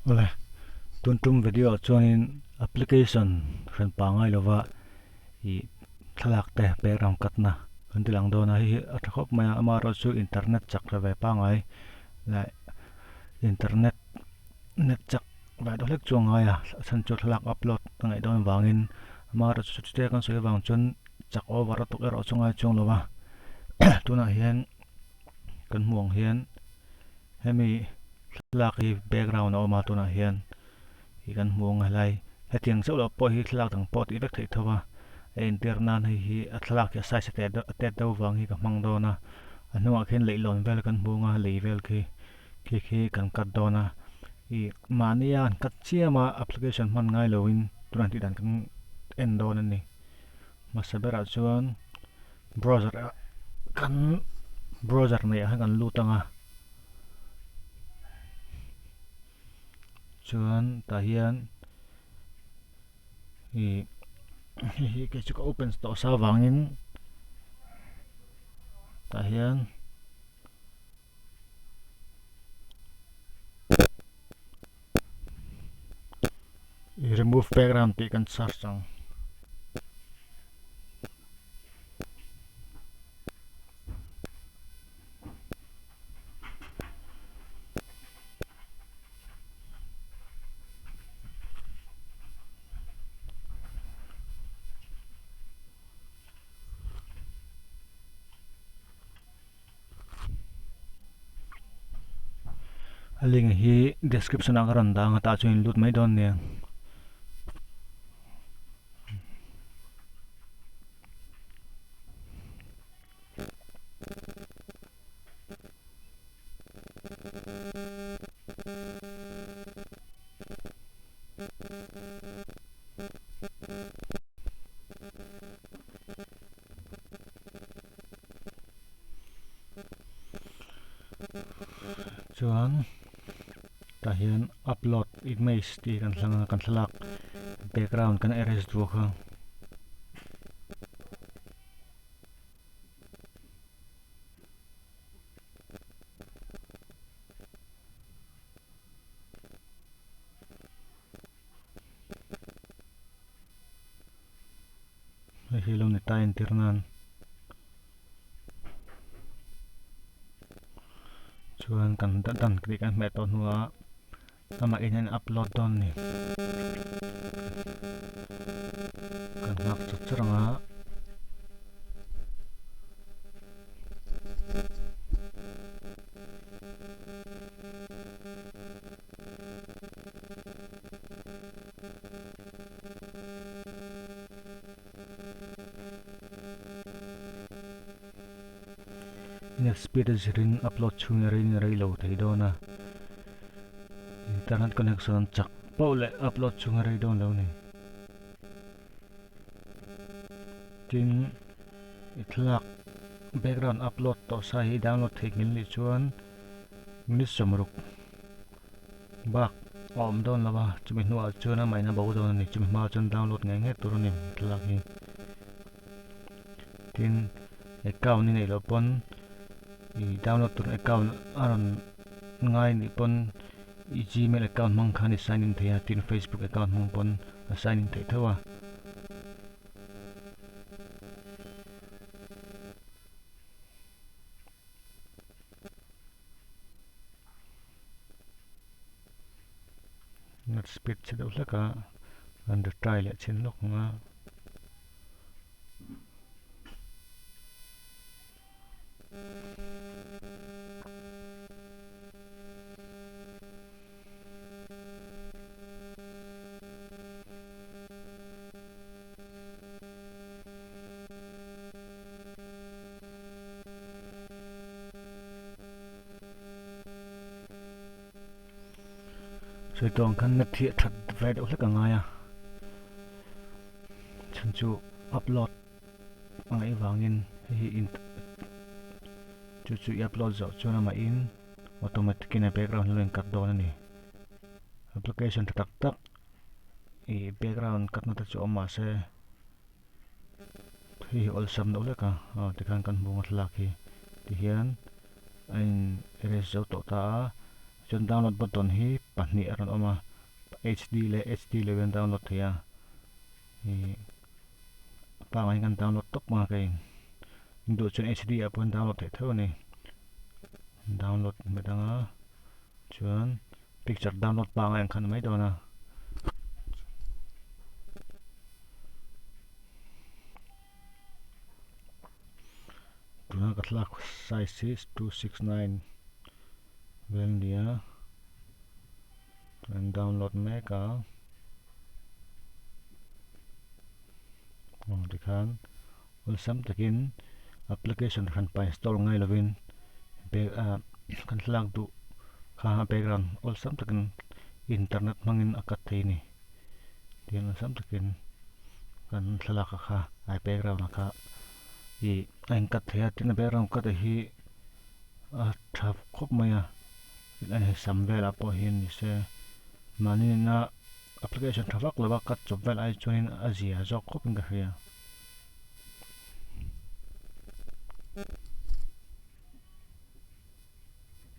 Awle, tun tum video ah chuanin application hran pangai lova ih thlalak te background cut na kan ti lang dawn a, hei hi a tha khawp mai a, amaherawh chu internet chak la ve pangai leh internet net chak ve deuh hlek chu a ngai a, a chhan chu thlalak upload a ngaih dawn vangin amaherawh chu chutia kan sawi avang chuan chak over a tuk erawh chu ngai chuang lo va, tunah hian kan hmuh ang hian. Hemi thlalak hi background a awm a tunah hian ih kan hmu ang a helai hetiang chauh loh pawh hi thlalak dang pawh tih vek theih tho a a entir nan hei hi a thlalak hi a size a tet deuh a tet deuh vang hi ka hmang dawn a a hnungah khian leihlawn vel kan hmu ang a lei vel khi khi khi kan cut dawn a ih mahnia an cut chiam a application hman ngai loin tunah tih dan kan en dawn a ni hmasa berah chuan browser ah kan browser neih ah hian kan lut ang a chuan tah hian ih hei hi kei chu ka open tawh sa avangin tah hian. Remove background tih kan search ang. A link hi description ah ka rawn dah ang a tah chuan in lut mai dawn nia. Chuan tah hian upload image tih kan hlang a kan thlalak background kan erase duak a. Hei hi lo ni ta entir nan chuan kan dan tih kan hmeh tawh hnuah amah in an upload dawn a ni kan nghak chawt chawt ang a. Net speed a zirin upload chhung erawhin a rei lo thei dawn a, internet connection an chak pauh leh upload chhung a rei dawn lo a ni. Tin, i thlalak background upload tawh sa hi download theih nghilh nih chuan minute sawmruk bak a awm dawn lo a, chumi hnuah chuan amah in a bo dawn a ni, chumi hma chuan download ngei ngei tur a ni thlalak hi. Tin, account i neih loh pawn ih download tur account a rawn ngai nih pawn i gmail account hmang khan i sign in thei a, tin facebook account hmang pawn a sign in theih tho a. Net speed chhe deuh hlek a an retry leh chhin lawk ang a. Sawi tawh ang khan net hi a that ve deuh hlek a ngai a, chhan chu upload a ngaih vangin hei hi in chu chu i upload zawh chuan amahin automatic in a background hi a lo in cut dawn a ni. Application tha tak tak ih background cut na te chu awm mahse. Hei hi awlsam deuh hlek a aw tikhan kan hmu ang a thlalak hi tihian a in erase zo tawh ta a Chuan download button hi pahnih a rawn awm a, HD leh HD lo in download thei a, ih a pangngai in kan download tawp ang a kei in duh chuan HD ah pawh in download theih tho a ni. Download hmet ang a, chuan picture download pangngai ang khan a mai dawn a. Tuna ka thlalak size hi 269 vel nia an download mek a aw tikhan awlsam takin application hran pa install ngai lovin kan thlalak duh kha background awlsam takin internet hmangin a cut thei a ni. Tiang awlsam takin kan thlalak a kha ai background a kha ih a in cut thei a tin a background cut a hi a tha khawp mai a a hei sam velah pawh hian ni se mahni nena application tha vak lova cut chawp vel ai chuanin a zia zawk khawpin ka hria.